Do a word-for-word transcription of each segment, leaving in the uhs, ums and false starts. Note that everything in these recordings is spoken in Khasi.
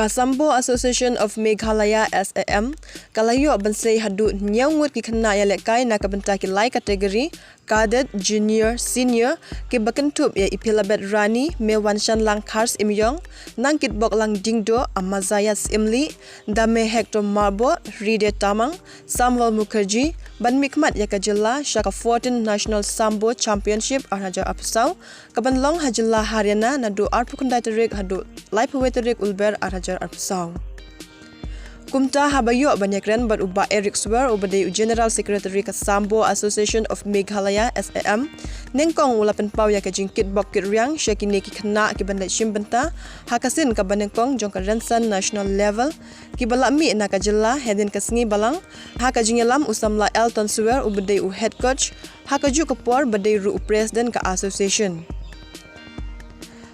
Ka Sambo Association of Meghalaya, S A M, ka la ïoh ban sei haduh hynñiew ngut ki khynnah ïalehkai na ka bynta ki lai category, cadet, junior, senior, kiba kynthup ïa i Philabet Rani, Mewanshanlang Kharsyiemiong, Nangkitboklang Diengdoh, Amazayas Syiemlieh, Dame Hector Marbot, Ride Tamang, Samwal Mukherjee, ban mihkhmat ïa ka jylla sha ka fourteen National Sambo Championship ar hajar arphew saw, kaban long ha jylla Haryana naduh arphew khyndai tarik haduh laiphew wei tarik Lber ar hajar arphew saw. Kumta, haba ïoh ban ïakren bad u Bah Eric Swer, uba dei u General Secretary ka Sambo Association of Meghalaya, S A M, nyngkong u la pynpaw ïa ka jingkitbok kitriang sha kine ki khynnah kiban leit shim bynta ha ka sien kaba nyngkong jong ka rynsan national level, kiba la mih na ka jylla hynnin ka sngi balang. Ha ka jingïalam, u samla Elton Swer, uba dei u head coach, ha kajuh ka por ba dei ruh u president ka association.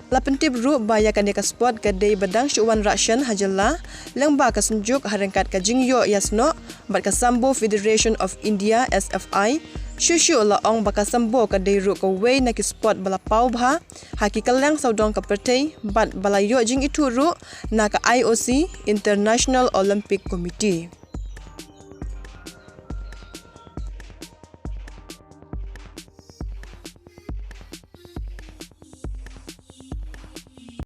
La pyntip ruh ba ïa kane ka sport ka dei ba dang shu wan rah shen ha jylla lyngba ka Synjuk, ha ryngkat ka jingïoh ïasnoh bad ka Sambo Federation of India, S F I. Shuh shuh la ong ba ka sambo ka dei ruh kawei na ki sport ba la paw bha ha ki kylleng sawdong ka pyrthei bad ba la ïoh jingithuh ruh na ka I O C, International Olympic Committee.